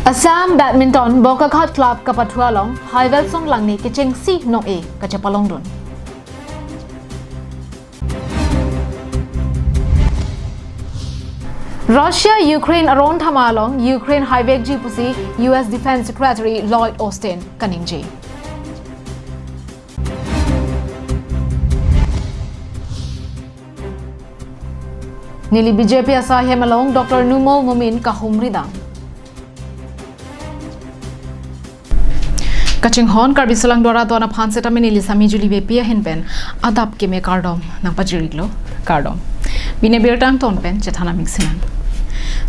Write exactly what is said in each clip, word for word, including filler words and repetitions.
Assam Badminton Bokaghat Club kapathu along Haivelson Langne kechengsi nong-e kachepalongdun. Russia Ukraine aron thama along Ukraine haivekji pusi U S Defense Secretary Lloyd Austin kaningje. Neli B J P asai hem along Doctor Numal Momin kahumri dam. Kachinghon Karbi Anglong Dwara Don aphan setame neli Sami Juli Beypi ahin pen adap keme kardom nangpajir-iklo, kardom. Pini abirta angton pen chethan amik sinan.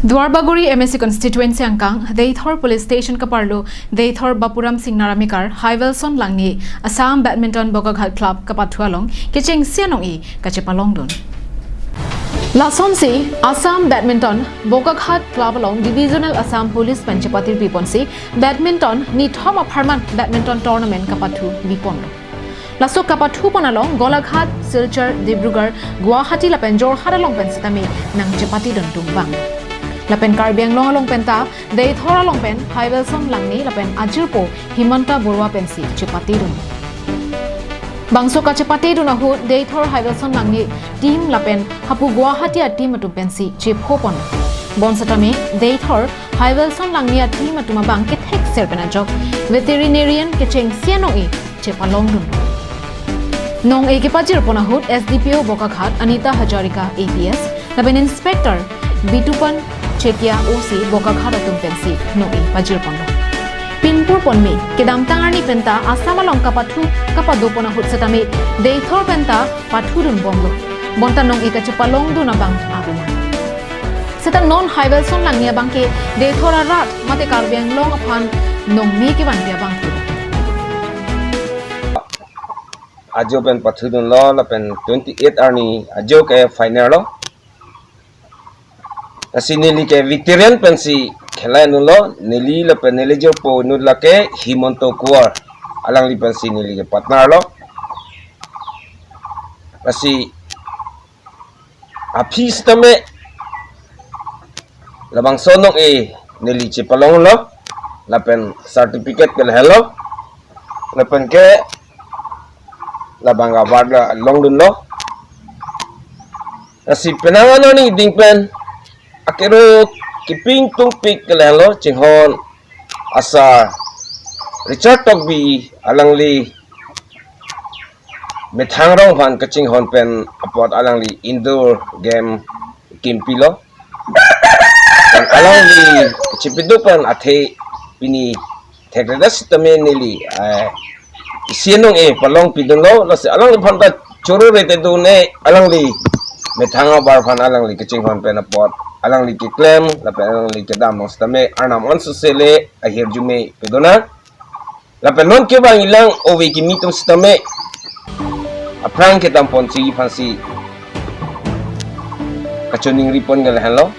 Duarbagori M A C constituency angkang Deithor Police Station kaparlo Deithor Bapuram Singnar amekar Haivelson Langne Assam Badminton Bokaghat Club kapathu along kechengsi nong-e kachepalongdun. Lasonsi Assam Badminton Bokaghat Club along Divisional Assam Police pen chepatirpi ponsi badminton nithom apharman badminton tournament kapathu vipon. Laso kapathu pon along Golaghat, Silchar, Dibrugarh, Guwahati lapen Jorhat along pen setame nangchepatidun tum abang. Lapen Karbi Anglong along penta Deithor along pen Haivelson Langne lapen ajirpo Himanta Barua pensi chepatidun. Bangso kachepatidun ahut Deithor Haivelson Langne team lapen hapu Guwahati a-team atum pensi chepho pon. Bonsetame Deithor Haivelson Langne a-team atum abang kethekser pen ajok veterinarian kechengsi nong-e chepalongdun. Nong-e kepajir pon ahut S D P O Bokaghat Anita Hazarika A P S lapen Inspector Bitupan Chetia O C Bokaghat atum pensi nong-e pajir ponlo. Pinpur ponme, kedamtang arni penta Assam along kapathu kapado pon ahut setame Deithor penta pathudun bomlo. Bonta nong-e kachepalongdun abang aruna. Seta non Haivelson Langne abangke Deithor arat mate Karbi Anglong aphan nongme kevanpi abang pulo. Ajo pen pathudunlo lapen twenty-eight arni ajo ke final lo. Lasi neli ke veteran pensi khelai dunlo, neli lapen neli ajirpo inut lake Himanta Kuar, alangli pensi neli ke partner lo. Lasi aphi setame labangso nong-e neli chepalonglo lapen certificate ke lahelo lapen ke labang award la longdunlo. Lasi penang anoni ding pen akero kiping tungpik ke lahelo chinghon asar Richard Tokbi alangli methang rong aphan kachinghon pen apot alangli indoor game kimpilo. Alangli chipiduk pen athe pini thekre das tame neli, eh, isi nong-e palongpidunlo, lasi alangliphan ta choro rete dun-e, alangli methang abar aphan alangli kachinghon pen apot alangli keklem lapen alangli kedam nong setame Arnam an sosele ahirjume pidun nang. Lapen non kevang ilang ove kimi atum setame aphrang kedam ponsi aphansi kachoningri pon ke lahenlo.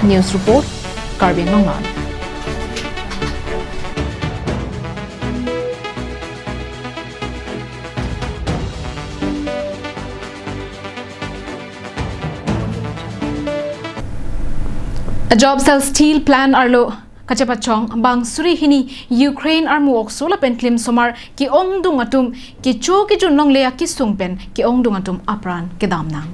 News report, Karbi Anglong Live. Ajok Steel Plant arlo kachepachong bang suri hini Ukraine armu okso lapen klimsomar ke-ongdung atum kecho kejun longle akesung pen ke-ongdung atum apran kedam nang.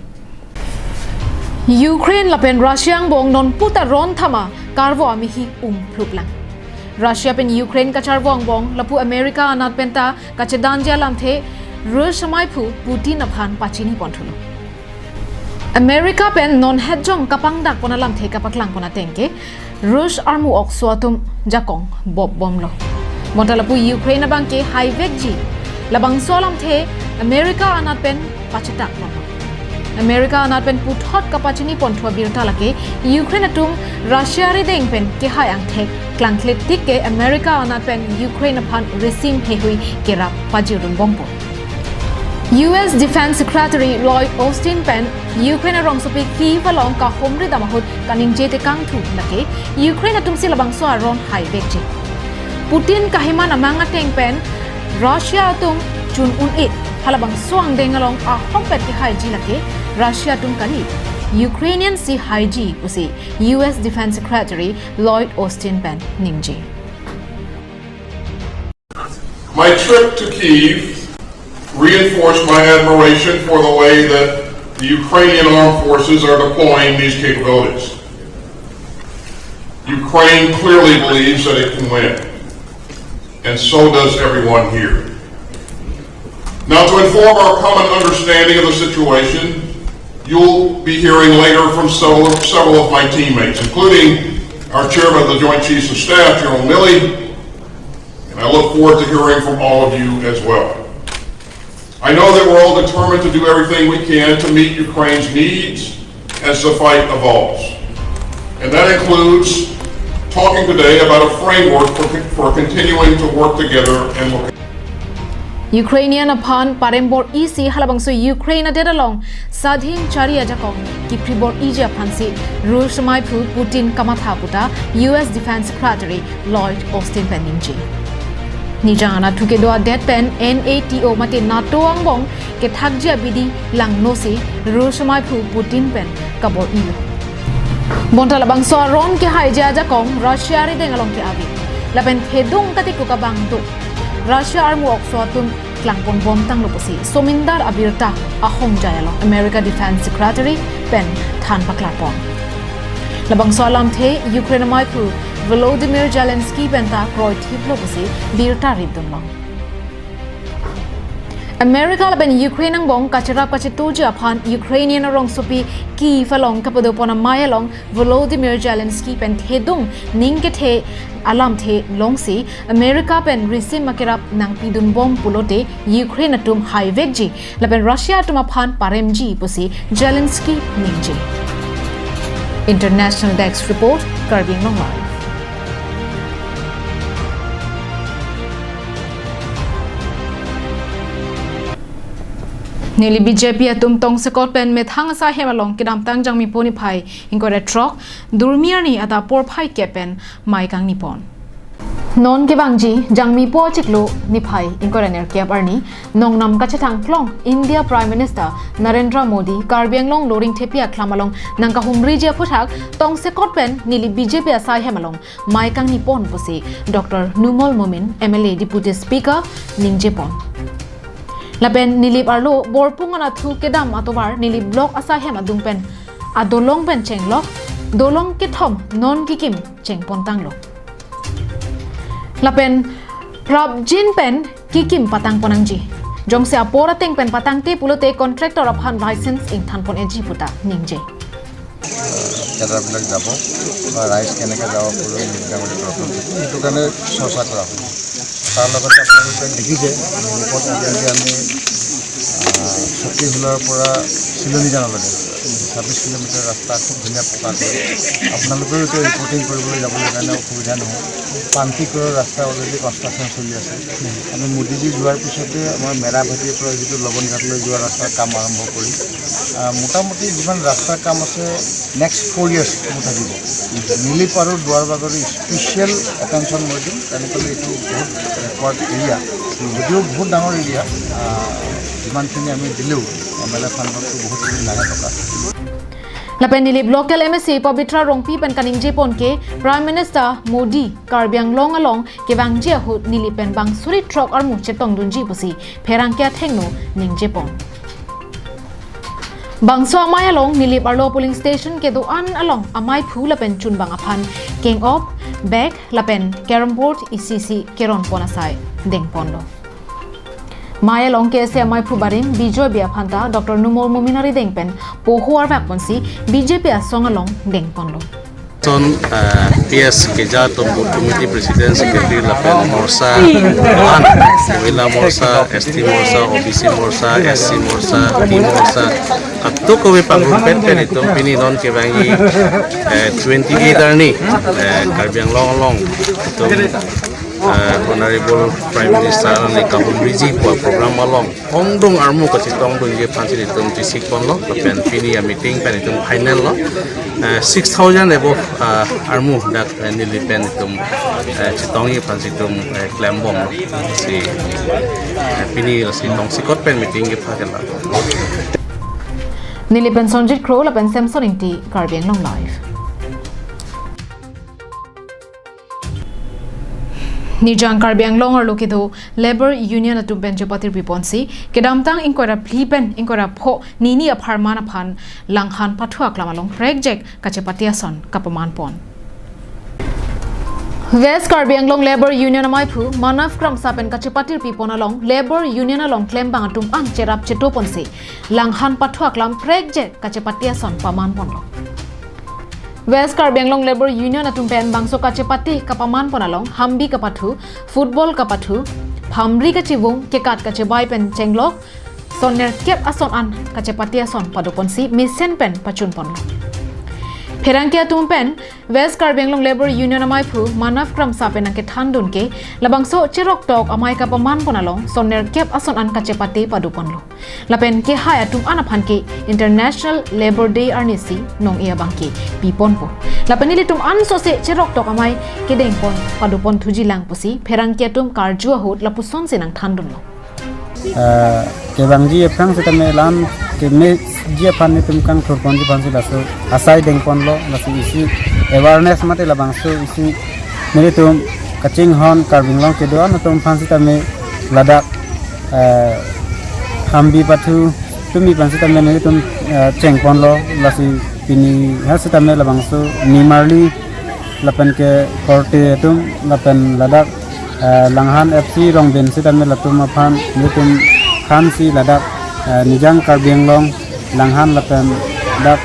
Ukraine lapen Russia angbong nonputa ron thama karvo amehi umphlup lang. Russia pen Ukraine kacharvo angbong lapu America anat penta kachedanje alamthe Rus amaiphu Putin aphan pachini ponthulo. America pen non hetjong kapangdak pon alamthe kapaklang pon ateng ke Rus armu okso atum jakong bop bomlo. Bonta lapu Ukraine abangke haivekji. Labangso alamthe America anat pen pachetak bomlo. America anat pen puthot kapachini ponthu abirta lake Ukraine atum Russia arideng pen kehai angthek klangkle tik ke America anat pen Ukraine aphan risim heihui kerap pajirun bompo. U S Defense Secretary Lloyd Austin pen Ukraine arongsopi Kyiv along kahumri dam ahut kaningje tekangthu lake Ukraine atumsi labangso aron haivekji. Putin kahiman amang ateng pen Russia atum chun un-e, halabangso angdeng along ahokpet kehaiji lake Russia atum kali. Ukrainian si haiji pusi U S Defense Secretary Lloyd Austin pen ningje. My trip to Kyiv reinforced my admiration for the way that the Ukrainian armed forces are deploying these capabilities. Ukraine clearly believes that it can win, and so does everyone here. Now, to inform our common understanding of the situation, you'll be hearing later from several, several of my teammates, including our chairman of the Joint Chiefs of Staff, General Milley, and I look forward to hearing from all of you as well. I know that we're all determined to do everything we can to meet Ukraine's needs as the fight evolves. And that includes talking today about a framework for, for continuing to work together and look Ukrainian aphan parembor isi halabangso Ukraine adet along sadhin chari ajakong kiphri bor-iji aphansi Rus maiphu Putin kamatha puta U S Defense Secretary Lloyd Austin pen ningje. Nijang anatthu kedo adet pen NATO mate NATO angbong kethakji abidi langnosi Rus maiphu Putin pen kabor-ilo. Bonta labangso aron kehaiji ajakong Russia arideng along ke-ave. Lapen thedung katikuk abang do. Russia armu okso atum klangpon bomtanglo pusi somindar abirta ahongjai along America Defense Secretary pen than paklarpon. Labangso alamthe Ukraine maiphu Volodymyr Zelensky penta kroithiplo pusi birta ripdunlong. America lapen Ukraine angbong kacherap kachetoji aphan Ukrainian rongsopi Kyiv along kapadopon amei along Volodymyr Zelensky pen thedung ning kethe alamthe longsi America pen risim akerap nangpidunbom pulote Ukraine atum haivekji lapen Russia atum aphan paremji pusi Zelensky ningje. International Desk Report, Karbi Anglong Live. Neli B J P atum tongsekot pen methang asai hem along kedamtang Jangmipo niphai ingkoi ra throk, Durmi arni adap porphai kep pen mei kangnipon. Non kevangji Jangmipo achiklo niphai ingkoi ra nerkep arni, nongnam kachethang klong India Prime Minister Narendra Modi Karbi Anglong Loringthepi akhlam along nangkahumriji aphuthak tongsekot pen neli B J P asai hem along mei kangnipon pusi Doctor Numal Momin, M L A, Deputy Speaker, ningjepon. Lapen Nilip arlo Borpung anatthu kedam atovar Nilip block asai hem adung pen adolong pen chenglok, dolong kethom non kikim chengpontanglo. Lapen prapjin pen kikim patangpon nangji. Jongsi apor ateng pen patangte pulote contractor aphan license ingthanpon-eji puta ningje. কেডাৰবিলাক যাব বা ৰাইজ কেনেকৈ যাব, পূৰ্ণ নিৰ্ধাৰণ কৰি প্ৰথম সেইটো কাৰণে চৰ্চা কৰা হ'ব। তাৰ লগতে আপোনালোকে দেখিছে, ৰিপৰ্ট অলৰেডি আমি, আহ, চকীহোলাৰ পৰা চিলনীজানলৈকে ছাব্বিছ কিলোমিটাৰ ৰাস্তা খুব ধুনীয়া পকা কৰি, আপোনালোকেও এতিয়া ৰিপৰ্টিং কৰিবলৈ যাবলৈ কাৰণে অসুবিধা নহয়। পানটিকৰৰ ৰাস্তা অলৰেডি কনষ্ট্ৰাকশ্যন চলি আছে। আমি মোদীজী যোৱাৰ পিছতে আমাৰ মেৰাভাটিৰ পৰা যিটো লৱণঘাটলৈ যোৱা ৰাস্তাৰ কাম আৰম্ভ কৰিম। আহ, মোটামুটি যিমান ৰাস্তাৰ কাম আছে, নেক্সট ফ'ৰ ইয়াৰ্ছ মোৰ থাকিব। নিলিপ আৰু দুৱাৰবাগৰ স্পেচিয়েল এটেনশ্যন মই দিম, কাৰণ কেলৈ এইটো বহুত বেকৱাৰ্ড এৰিয়া, যদিও বহুত ডাঙৰ এৰিয়া। আহ, যিমানখিনি আমি দিলেও এম এল এ ফাণ্ডততো বহুতখিনি নাহে টকা। Lapen Nilip local M A C Pabitra Rongpi pen kaningjepon ke Prime Minister Modi Karbi Anglong along kevangji ahut Nilip pen bang suri throk armu chetongdunji pusi pherangke athengno ningjepon. Bangso amei along Nilip arlo polling station kedo-an along ameiphu lapen chunbang aphan keng-op, bag lapen carrom board isi isi keronpon asai dengponlo. Mei along K S A ameiphu barim Bijoy Bey aphanta Doctor Numal Momin arideng pen poho arvakponsi B J P asong along dengponlo. Son, eh, P S Keja atum Booth Committee President, Secretary lapen Morcha an, Mohila Morcha, S T Morcha, O B C Morcha, S C Morcha, T Morcha, kadokave pangrumpet pen itum pini non kevangji, eh, twenty-eight arni, eh, Karbi Anglong along itum, eh, Honorable Prime Minister alangli kahumriji pu program along ongdung armu kachetongdunji aphansi itum chesikponlo, lapen pini a-meeting pen itum final lo. Eh, six thousand above, eh, armu dak, eh, Nilip pen itum, eh, chetongji aphansi itum, eh, klembomlo. Si, eh, pini lasi tongsekot pen meeting kepha ke la. Neli pen Sonjit Kro lapen Samson Ingti, Karbi Anglong Live. Nijang Karbi Anglong arlo kedo Labour Union atum pen chepatiri ponsi, kedamtang ingkoi ra phli pen ingkoi ra pho nini apharman aphan Langhan pathu aklam along prekjek kachepate ason kapaman pon. West Karbi Anglong Labour Union amaiphu Manav Kramsa pen kachepatiri pon along Labour Union along klembang atum an cherap cheto ponsi Langhan pathu aklam prekjek kachepate ason paman ponlo. West Karbi Anglong Labour Union atum pen bangso kachepate kapaman pon along hambi kapathu, football kapathu, phamri kachivung, kekat kachebai pen chenglok, son nerkep ason an kachepate ason pado ponsi mesen pen pachun ponlo. Pherangke atum pen West Karbi Anglong Labour Union amaiphu Manav Kramsa pen nangkethandun ke labangso cheroktok amei kapaman pon along son nerkep ason an kachepate pado ponlo. Lapen kehai atum an aphan ke International Labour Day arnisi nong-e abang ke pi ponpo. Lapen nelitum ansose cheroktok amei kedeng pon pado pon thuji lang pusi pherangke atum karju ahut lapusonsi nangthandunlo. Ah, kevangji aphrang setame lam kemeji aphan netum kangthur ponji aphansi laso asai deng ponlo, laso isi awareness mate labangso isi netum kachinghon Karbi Anglong kedo-an atum aphan setame ladak, ah, hambi pathu tumi aphan setame netum, ah, cheng ponlo, lasi pini ha setame labangso nimarli lapen ke korte atum lapen ladak, eh, Langhan F C Rongbin setame latum aphan netum khansi ladak, eh, Nijang Karbi Anglong Langhan lapen dak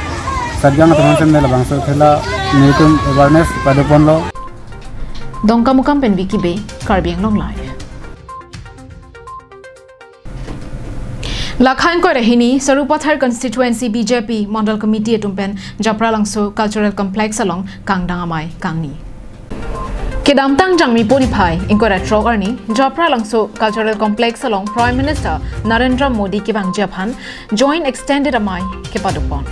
Satgaon atum setame labangso khela netum awareness pado ponlo. Dongkamukam pen Vicky Bey, Karbi Anglong Live. Lakha ingkoi ra hini Sarupathar Constituency B J P Mondol Committee atum pen Japralangso Cultural Complex along kangdang amei kangni. Kedamtang Jangmi puni phai ingkoi ra throk arni Japralangso Cultural Complex along Prime Minister Narendra Modi kevangji aphan Joint Extended amei kepado pon.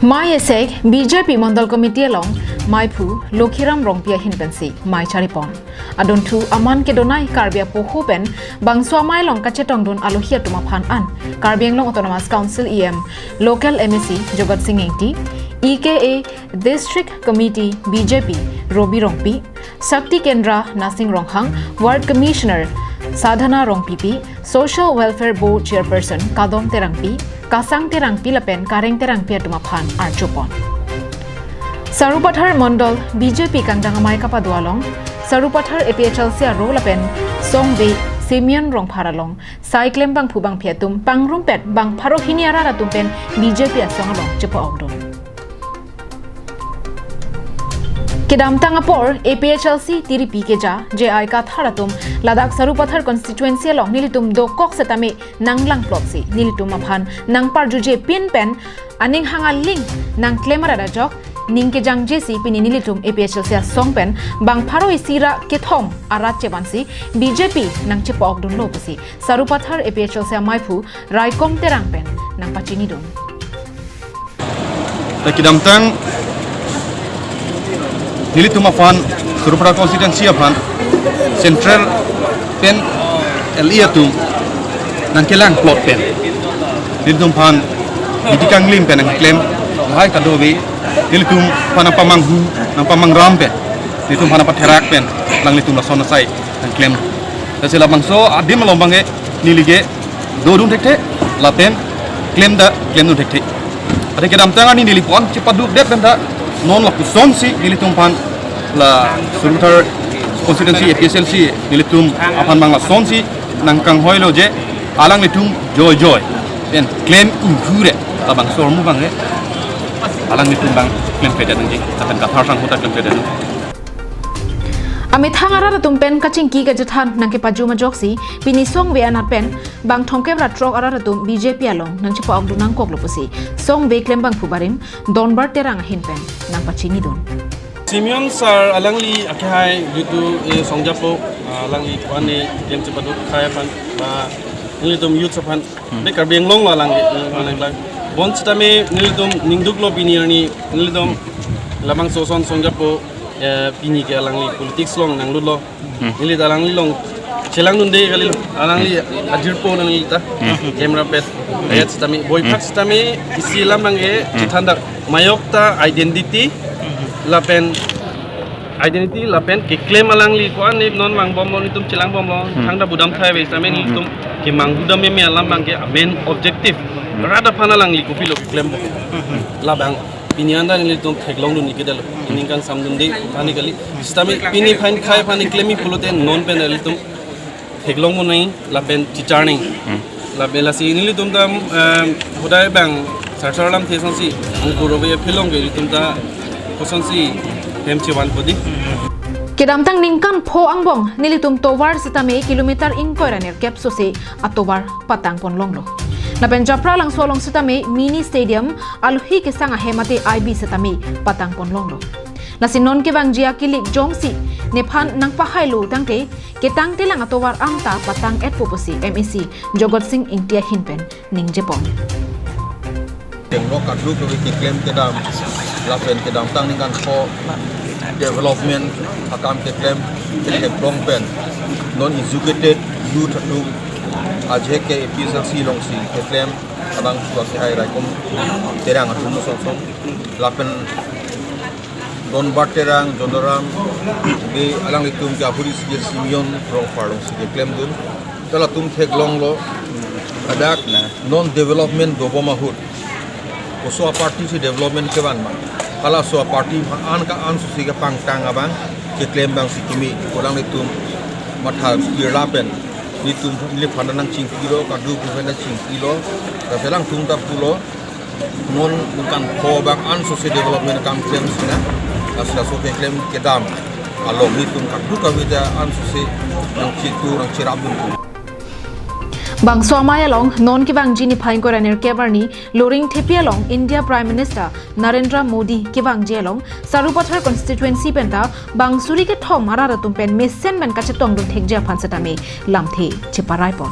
Mei esek B J P Mondol Committee along meiphu Lokhiram Rongpi ahin pensi mei chari pon. Adunthu aman kedonei Karbi apoho pen bangso amei along kachetongdun alohi atum aphan an Karbi Anglong Autonomous Council E M, Local M A C Jagat Sing Engti, E K A District Committee B J P Robi Rongpi, Shakti Kendra Nasing Ronghang, Ward Commissioner Sadhana Rongpipi, Social Welfare Board Chairperson Kadom Terangpi, Kasang Terangpi lapen Kareng Terangpi atum aphan arju pon. Sarupathar Mondol B J P kangdang amei kapado along Sarupathar A P H L C aro lapen Songve Simeon Rongphar along sai klembangphu bangphi atum pangrumpet bang pharo hini arat atum pen B J P asong along chepa-okdun. Kedamtang apor A P H L C tiripi keja J I Kathar atum ladak Sarupathar constituency along nelitum dokok setame nanglangplotsi nelitum aphan nangparjuje pin pen aning hang aling nangklem arat ajok ning kejangjesi pini nelitum A P H L C asong pen bang pharo isi ra kethom arat chevansi B J P nangchepa-okdunlo pusi Sarupathar A P H L C ameiphu Raikom Terang pen nangpachinidun. Ta kedamtang nelitum aphan Sarupathar constituency aphan central pen L A atum nangkelangplot pen nelitum aphan bidi kanglim pen nangklem lahai kadokave nelitum aphan nangpamanghu nangpamangram pen nelitum aphan nangpatherak pen alanglitum lason asai nangklem. Lasi labangso adim along abangke neli ke dodun thekthe lapen klem ta klemdun thekthe. Ate kedamtang arni neli pon chepaduk det pen ta non lapusonsi nelitum aphan la Sarupathar constituency A P H L C nelitum aphan mang lasonsi nangkanghoilo je alanglitum joijoi pen klem inghure labangso ahormu abangke alanglitum abang klemkledet nangji lapen Kathar sangho ta klemkledet nang. Amethang arat atum pen kachingki kachethan nangkepajum ajoksi pini Songve anat pen bang thomkep ra throk arat atum B J P along nangchepa-okdun nangkoklo pusi Songve klembangphu barim Donbar Terang ahin pen nangpachinidun. Simeon sir alangli akehai YouTube e songjapo, ah, alangli kwan ne klem chepaduk khei aphan, ah, nelitum youth aphan, hmm, be Karbi Anglong lo alangli, alangli. Bonsitame nelitum ningduklo pini arni nelitum labangso ason songjapo, eh, pini ke alangli politics along nanglutlo. Hmm. Neli ta alangli along Chelang dunde kalilo, alangli ajirpo nanglita, camera pet, ayat sitame, boiphak sitame, isi alam nangke, chethan dak, mayok ta identity, lapen, identity, lapen, keklem alangli, ko-an ne non mang bomlo, netum chelang bomlo, thangta budam thai ave sitame, netum, kemang budam meme alam nangke, main objective, rat aphan alangli, kopilo, keklem bom. Labang, pini anta nelitum theklong dun ikit alo, ining kangsam dunde, pani kali, sitame, pini phan khai, pani klemi pulote, non pen nelitum, theklong monai lapen chicharning. Lapen lasi nelitum ta, em, hodai bang sarsar lamthe asonsi angkur ove aphi along ke nelitum ta kosonsi hem chevan podi. Kedamtang ningkan pho angbong nelitum tovar sitame kilometer ingkoi ra nerkep sose atovar patang pon longlo. Lapen Japralangso along sitame mini stadium, alohi kesang ahem mate I B sitame patang pon longlo. Lasi non kevangji akilik jongsi nephan nangpahailo tangte, ketangtelang atovar anta patang-etpo pusi M A C Jogot Sing Ingti ahin pen ningjepon. Tenglok kadokave keklem kedam, lapen kedamtang ningkan pho development akam keklem, keklem pen, non educated youth atum, ajek ke A P S L C alongsi keklem, kadang suat sehai raikom terang atum song song, lapen Donbar Terang, Jonaram, be alanglitum ke ahuri si Simeon Rongphar alongsi keklem dun. Halatum theklonglo, ladak non development dobom ahut, koso aparty si development kevan ma. Halaso aparty an ka an susi kepangtang abang, keklem abang si kimi, alanglitum matha kirla pen, netum neliphan nangchingkilo, kadokave nangchingkilo, kaselang tum ta pulo, non ningkan pho bang an sose development akam klem sina, asla so keklem kedam along netum kadokave ta an sose nangchitu nangcherap dun. Bangso amei along non kevangji niphai ingkoi ra nerkep arni Loringthepi along India Prime Minister Narendra Modi kevangji along Sarupathar constituency penta bang suri kethom arat atum pen mesen pen kachetong dun thekji aphan setame lamthe cheparaipon.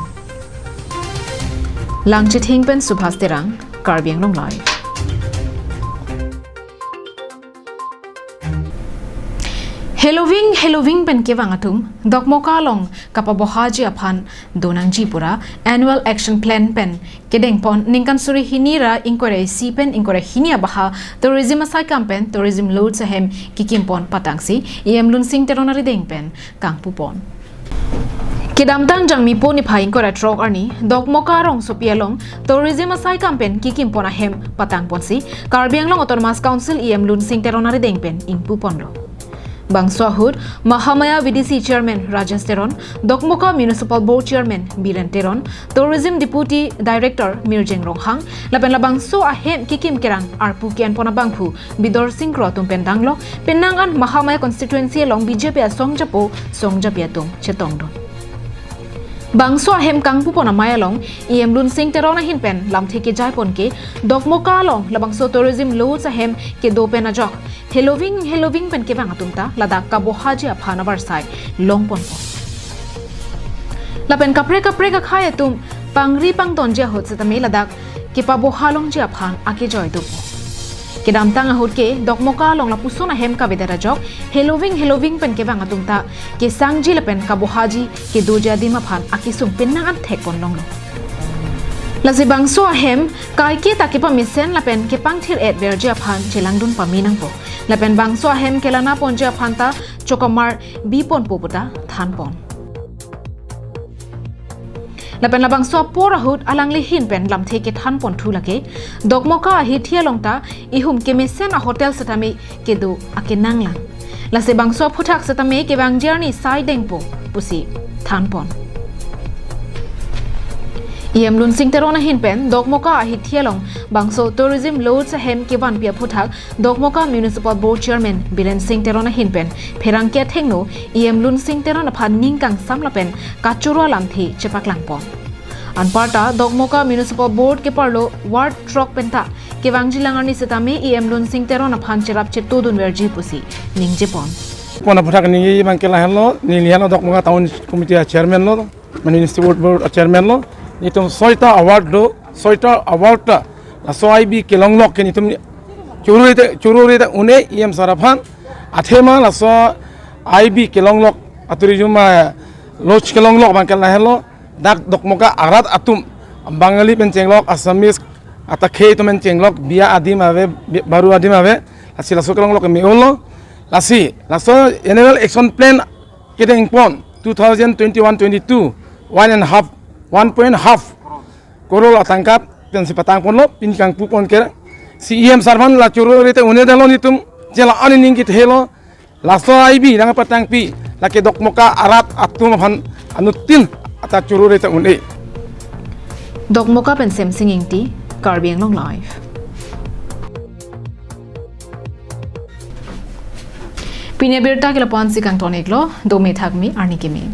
Langchithing pen Subhas Terang, Karbi Anglong Live. Heloving, heloving pen kevang atum, Dokmoka along kapabohaji aphan donangji pura, annual action plan pen kedengpon, ningkan suri hini ra ingkoi ra isi pen ingkoi ra hini abaha, tourism asaikam pen, tourism lodge ahem kikimpon patangsi, E M Lunsing Teron arideng pen kangpupon. Kedamtang Jangmipo niphai ingkoi ra throk arni, Dokmoka rongsopi along, tourism asaikam pen kikimpon ahem patangponsi, Karbi Anglong Autonomous Council E M Lunsing Teron arideng pen ingpuponlo. Bangso ahut, Mahamaya V D C Chairman Rajesh Teron, Dokmoka Municipal Board Chairman Biren Teron, Tourism Deputy Director Mirjeng Ronghang, lapen labangso ahem kikim kerang arpu ke-enpon abangphu Bidor Sing Kro atum pen danglok, penang an Mahamaya constituency along B J P asong japo, song japi atum chetongdun. Bangso ahem kangpupon amei along, E M Lunsing Teron ahin pen lamthe kejaipon ke, Dokmoka along labangso tourism lodge ahem kedo pen ajok, heloving, heloving pen kevang atum ta, ladak kabohaji aphan avarsai longponpo. Lapen kaprek kaprek akhei atum pangri pangdonji ahut setame ladak kepaboha longji aphan akejoi dopo. Kedamtang ahut ke Dokmoka along lapuson ahem kavedet ajok, heloving, heloving pen kevang atum ta kesangji lapen kabohaji kedoji adim aphan akesung penang an thekpon longlo. Lasi bangso ahem kaike ta kepamesen lapen kepangthir-et verji aphan chelangdun pame nangpo. Lapen bangso ahem kelana ponji aphan ta chokamar biponpo puta thanpon. Lapen labangso apor ahut alangli ahin pen lamthe kethanponthu lake, Dokmoka ahithi along ta ihum kemesen ahotel setame kedo akenanglang. Lasi bangso aphuthak setame kevangji arni sai dengpo pusi thanpon. E M Lunsing Teron ahin pen Dokmoka ahithi along bangso tourism lodge ahem kevanpi aphuthak Dokmoka Municipal Board Chairman Biren Sing Teron ahin pen pherangke athengno E M Lunsing Teron aphan ning kangsam lapen kachoro alamthe chepaklangpon. Anparta Dokmoka Municipal Board keparlo ward throk penta kevangjilang arni setame E M Lunsing Teron aphan cherap chetodun verji pusi ningjepon. Pon aphuthak ningje abang ke lahenlo, neli lahenlo Dokmoka Town Committee a chairman lo, mane Municipal Board a chairman lo, netum soita award lo, soita award ta laso I B kelonglok ke netum churu rite, churu rite un-e E M sir aphan, athema laso I B kelonglok a tourism a Lodge kelong lok abang ke lahelo, dak Dokmoka arat atum, Bangali pen chenglok, Assamese, Atakhei atum pen chenglok, biya adim ave, bi- baru adim ave, lasi laso kelong lok me-olo, lasi, laso Annual Action Plan kedeng pon, two thousand twenty-one twenty-two, one and half, one point half crore atangka pensi patang ponlo, pini kangpu pon ke, C E M sir aphan la choro rete un-edetlo nelitum, je la-an aning kethelo, laso I B nangpatangpi, lake Dokmoka arat atum aphan anuttin ata choro rete un-e. Dokmoka pen Semsing Ingti, Karbi Anglong Live. Pini abirta ke lapu-ansi kangton-iklo, dome thakme, arni keme.